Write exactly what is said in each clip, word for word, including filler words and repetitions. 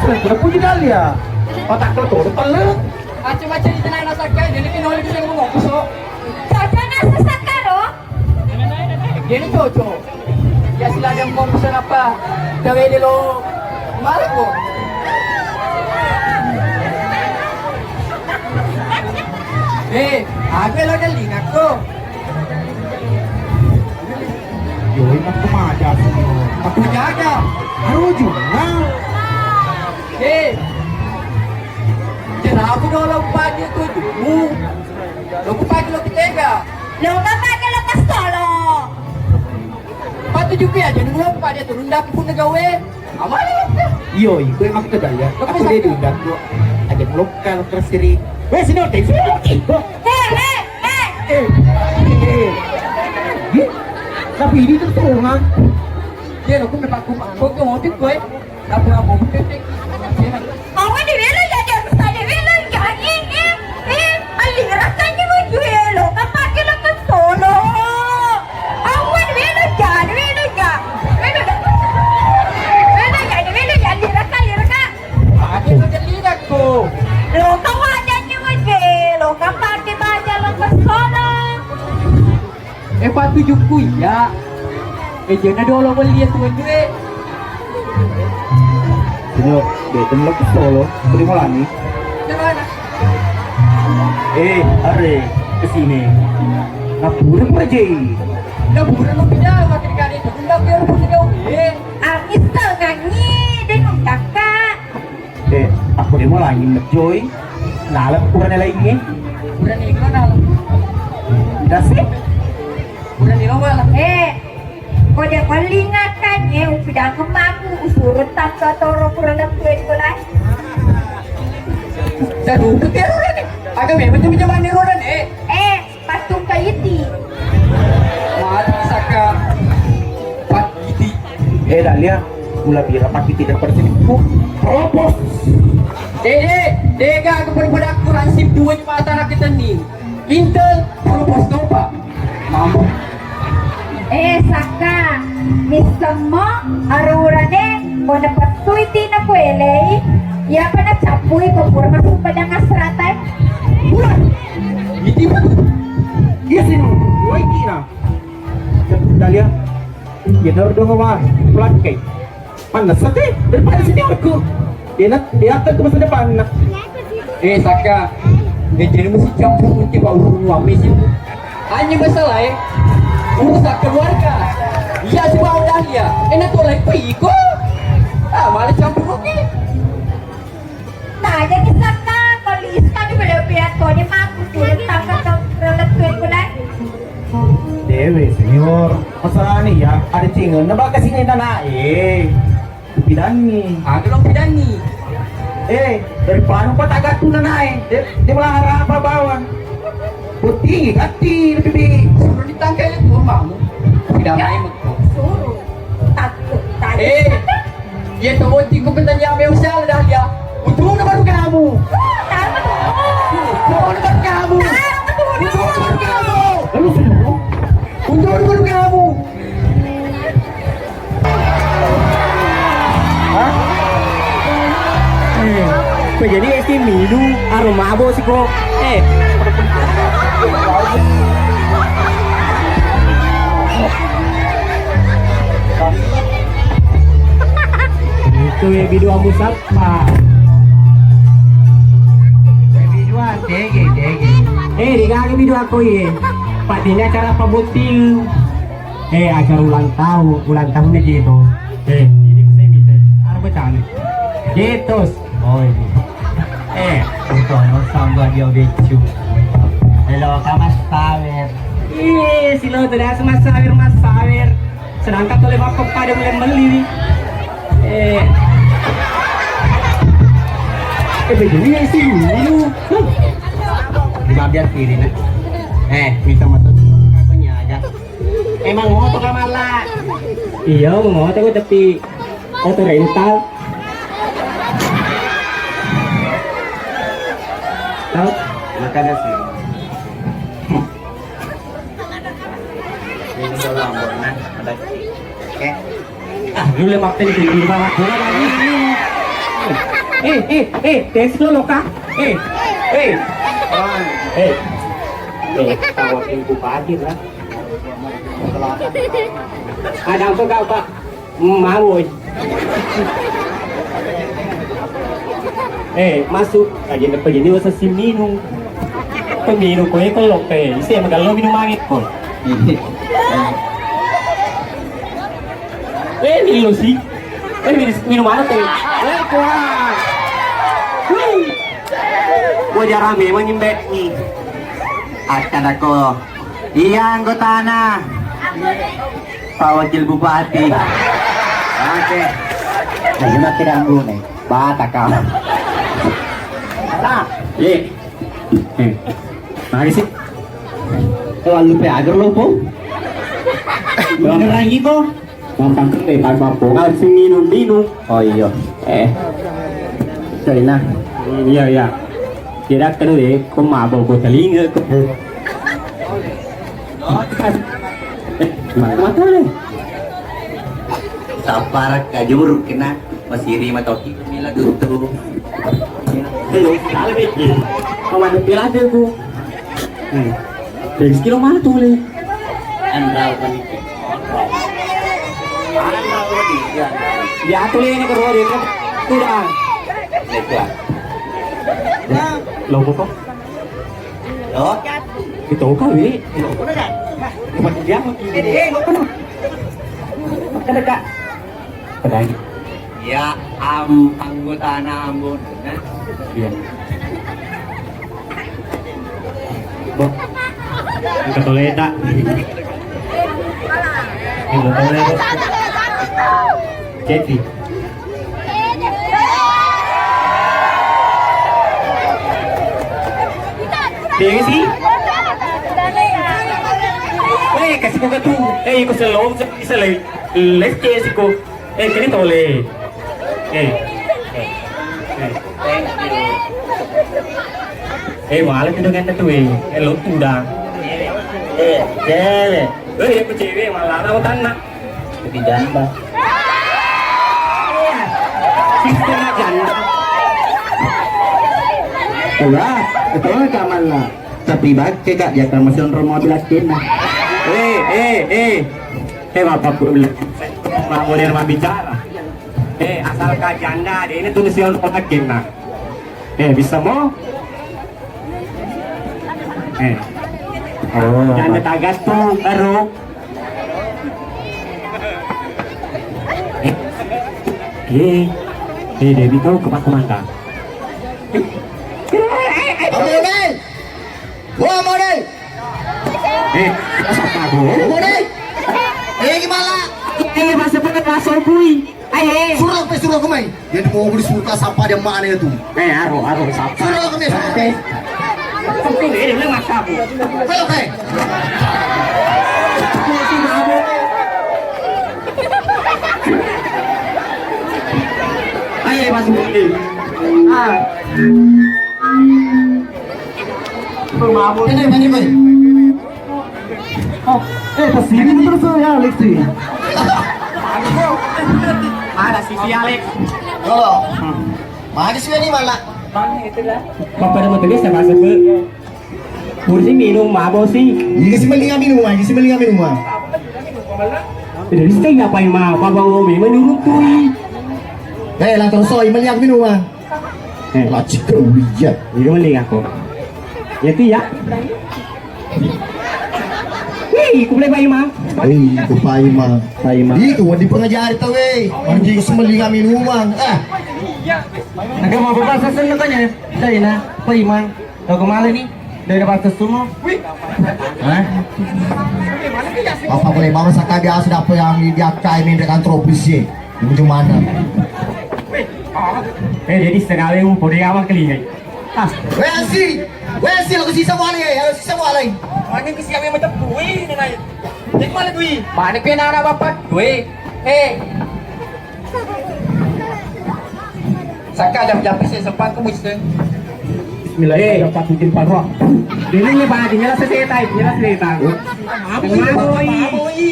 Puji Dahlia. Otak kau tuh, pelu. Macam-macam itu nak sakit, jadi kena oleh bisa ngomong, so. Cocok nggak sesak karo? Jadi cocok. Ya sila ada ngomong bisa apa? Gawe dulu. Malah kok. Eh, aku lo dari aku. Yoi, mak kemaja sih. Aku jaga. Aruju, nah. Eh. Kenapa dolo pagi tujuh? Lo ku pagi lo tega. Lo ka pagi lo kasolo. Patu juga ya, jadi lo pada turun dapur pun gawe. Amane. Iyo, iko emang kita ya. Aku dia diundang tuh. Ada lokal terseri. Wes, sini, oke, sini, oke. Hei, hei, hei. Eh, eh. Ih, tapi ini terus turun, ha? Iya, aku memang aku, aku mau tuh gue. Tapi aku mau tuh. Awwa, de' welo jadi, harus ada welo jadi, eh, eh, eh, allirakkanni maju welo, kapake lo kasolo. Awwa, de' welo jadi, welo ja. Welo ja. Welo jadi, welo ja, allirakka, allirakka. Ade lo jadi dakko. Lo kawajanni maju welo, kapake baja lo kasolo. Eh, patujukku iya. Eh, jena dolo weli ya tuan due. Sino, beten lo ke solo, terima lani. Gimana? Eh, are, ke sini. Napura pura jei. Napura lo pindah, makin kali itu. Enggak biar pun kau. Eh. Artis tengah ni, dia nunggak, Kak. Eh, aku demo lagi mejoi. Lalap kurang lainnya. Kurang ini mana? Dasik. Kurang ini mana? Eh, kau dia paling akan ya, udah kemaku usurut tanpa toro kurang dapet kurang. Saya rumput ya, kurang nih. Agak memang cuma-cuma nih, kurang, eh. Eh, Patung kaiti. Mati saka. Pakiti. Eh, Dahlia, mula pira pakiti dan persiku. Propos. Dede, dega aku berbudak kurang sip dua mata anak kita nih. Intel, propos topa. Mampu. Eh, saka. Misemmo, arurane, bona pettui tina kuelei. Iya pada cappui ko pura masuk padang asratai. Bulan. Iti betul. Iya sih, no. Woi, Tina. Dahlia, ya, nor dong, wah, pelan, kai. Mana sate? Daripada seniorku. Dia nak, dia akan ke masa depan, nak. Eh, Saka. Eh, jadi mesti campur, mesti bau urung wame sih. Hanya masalah, eh. Urusan keluarga. Iya, si bau Dahlia. Enak tuh, lagi pergi kok. Ah, malah campur, oke. Nah, jadi Saka, kalau Iska di bela-bela tuh, dia mampu tuh, tangkap tuh, lelet tuh, kulai. Dewe, senior. Masalahnya ya, ada cingan, nah, bakas ini tanah, eh. Pidanni. Aga lo pidanni. Eh, daripada pa tagattu nanae. De, de melahara apa bawang. Bottingi gatti lebih. Suruh ditangkai itu mamu. Pidanni mekko. Suruh. Takut. Eh, iya to botting ku petani ame usah dah dia. Untung baru kamu. Untung baru kamu. Untung baru kamu. Untung baru kamu. Hah? Eh, kok jadi es krim minum? Aroma mabok sih kok. Eh. Itu ya video Abu Sapa. Video tege, tege. Eh, digaga video aku ya. Pak, ini acara apa botting? Eh, acara ulang tahun, ulang tahunnya gitu. Eh, ini saya minta. Arba cani. Gitu. Oh, ini. Eh, untuk no samba dia becu. Halo, Kak Mas Sawer. Ih, silo tuh dah Mas Sawer, Mas Sawer. Sedangkan tuh lewat kok pada mulai beli nih. Eh. Eh, begini ya sih, lu. Lima belas kiri, nah. Eh, minta motor. Aku nyaga. Emang motor kamala? Iya, mau motor tapi auto rental. Tahu? Makanya sih. Ini udah lambung, nah. Ada. Oke. Ah, lu le mapping tinggi banget. Bola lagi ini. Eh, eh, eh, tes lo, lo, Kak. Eh, eh. Ah, eh. Eh, tawa minggu pagi lah. Ada apa, Kak, Pak? Mawoi. Eh, masuk. Aja dapat jadi usah si minum. Peminum kau itu lo, eh. Isi emang kalau minum angin kau. Eh, ini lo sih. Eh, minum, minum mana teh? Eh, kuah. Wih. Gua jarang memang nyembek nih. Akan aku. Iya, anggotana. Pak Wakil Bupati. Oke. Nah, ini tidak nih. Batak kau. Nah, iya. Eh. Mari sih. Eh, lupa agar lo, Po. Beneran gitu. Gampang, eh, tanpa po. Harus minum, minum. Oh, iya. Eh. Sorry, nah. Iya, iya. Kira kena deh, kok mabok, kok telinga, kok. Eh, mata, mata deh. Saparak kajuruk kena, masiri matoki, mila dutu. Eh, salah mikir. Kawan pelajaku. Eh. Rezeki lo mana tuh, Le? Anrau kan itu. Anrau kan itu. Ya. Dia tuh, Le, ini kedua dia. Udah. Itu lah. Lo kok? Lo? Itu kau, Le. Bukan dia. Eh, eh, lo pernah? Makan dekat. Pedai. Ya, am, anggotana Ambon. Nah. Iya. Bo. Engka toleta. Engka toleta. Ceti. Iya sih. Eh, kasih buka tuh. Eh, ikut selong, selai. Les ke siko. Eh, kini tole. Eh. Eh. Eh. Eh, malah tu dengan tu, eh. Eh, lo tu dah. Eh, cewek. Eh, aku cewek, malah aku tanah. Tapi janda. Sistemnya janda. Wah, betul kaman lah. Tapi bakke, Kak, dia kan masih onrong mau bilang kena. Eh, eh, eh. Eh, Bapak, Pak Mulir mau bicara. Eh, asal kajanda deh, ini tuh si orang lagi nah. Eh, bisa mau? Eh. Oh, janda tagas tuh, baru. Eh. Eh. Eh, Debbie tahu ke Pak Komanda. Eh. Eh, eh, eh. Apa, Bang? Wah, model. Eh, masa aku? Model. Eh, gimana? Eh, masa pernah masuk kui? Ayo, eh. Suruh aku, suruh aku main. Yang mau beli suruh sampah dia mana itu? Eh, aro, aro, sampah. Suruh aku main. Eh. Oke, ini dia masa aku. Ayo, eh. Ayo, masuk. Ah. Ini, ini, ini. Oh, eh, pas ini terus ya, Alex sih. Ada si Alex. Halo. Mana sih ini malah? Bapak ada mau tulis ya, Pak Sepe? Kursi minum, mabo sih. Ini sih mending minum, ini sih mending minum. Jadi saya ngapain mah? Bapak mau memang nyuruh tuh. Eh, lah terus, oh, mending minum. Eh. Lacik ke uya. Iya, mending aku. Ya, itu ya. Ih, ku boleh Pak Imam. Ih, ku Pak Imam. Pak Imam. Itu, wadi pengajar itu, weh. Anjing semelinga minuman. Ah. Naga mau apa, Pak? Saya seneng kan ya? Saya, nah, Pak Imam. Lo kemana nih? Dari pasar semua. Hah? Apa boleh bawa saka biasa dapat yang di akai ini dengan tropis sih? Ini cuma mana? Eh, jadi setengah lewu, kode awak kali ya. Ah. Wesi, wesi lo kesisa wale ya, lo sisa wale. Mana kesisa yang macam bui ini naik. Jadi mana dui? Mana kena anak bapak? Dui. Eh. Saka jam-jam sih sempat ke bus deh. Bismillah, eh. Dapat bikin parah. Ini nih, Pak, tinggal sesetai, tinggal sesetai. Apa sih? Maboi.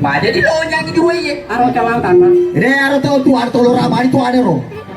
Pak, jadi lo nyanyi dua ya. Aro calon tanah. Ini aro tau tu, aro tau lora, mari tu ada ro.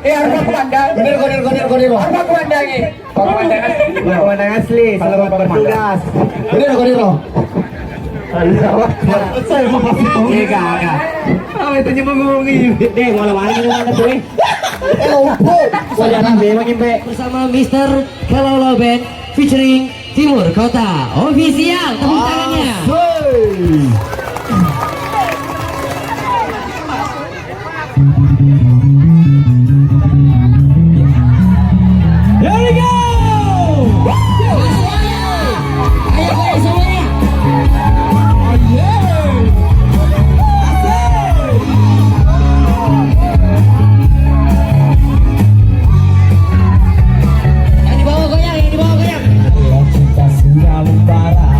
Eh, harus aku pandang. Bener, bener, bener, bener. Harus aku pandang, eh. Pemandangan, pemandangan asli, selamat bertugas. Bener, bener, bener. Saya mau kasih tahu. Iya, kak, kak. Apa itu cuma ngomong ini? Deh, malam hari ini mana tuh, eh? Eh, opo. Saya memang, Imbe. Bersama Mister Kalolo Band featuring Timur Kota Official. Tepuk tangannya. Asik. Here we go! Ayo, ayo, semuanya. Yang di bawah goyang, yang di bawah goyang. Cinta sudah membara.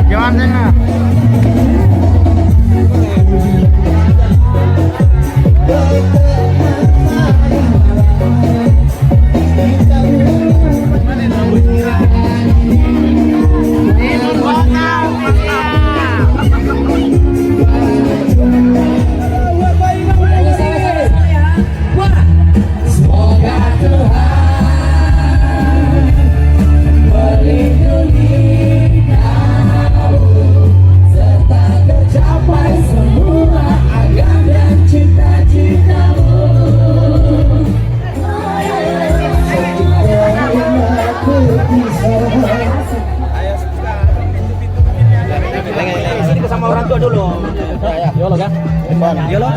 Gimana? Semoga Tuhan melindungi kamu serta tercapai semua angan dan cita-citamu. Sini ke sama orang tua dulu. Yolo, kan? Yolo.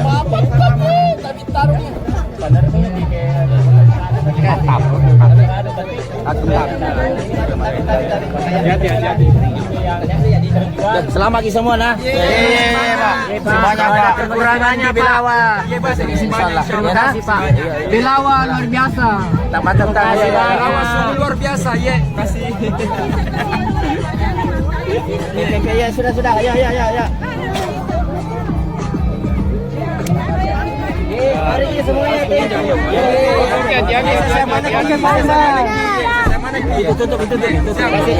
Selamat lagi semua, nah. Semuanya, Pak. Kekurangan di Bilawa. Insyaallah. Terima kasih, Pak. Bilawa luar biasa. Tambah, tambah. Terima kasih, Pak. Bilawa sungguh luar biasa, ya. Kasih. Ya, sudah, sudah. Ya, ya, ya, ya. Mari kita semuanya. Oke, hati-hati, hati-hati, hati-hati. Itu tutup, itu tutup, itu tutup. Nanti,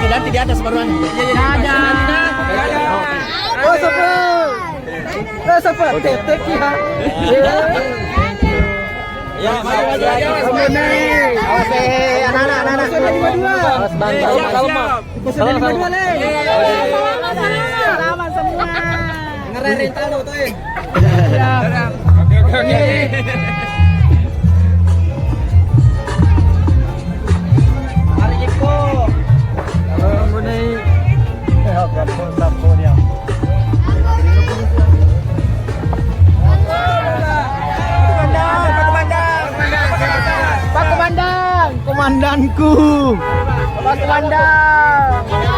nanti di atas baruan. Dadah. Oh, sebelah. Eh, sebelah. Tetek, ya. Awas, eh, anak-anak, anak-anak. Awas, Bang. Awas, Bang. Selamat semua. Ngerere talo tuh, eh. Oke, oke, oke. Mari, Jeko. Halo, Bune. Ya, Pak Komandan, Pak Komandan. Pak Komandan. Komandanku. Pak Komandan.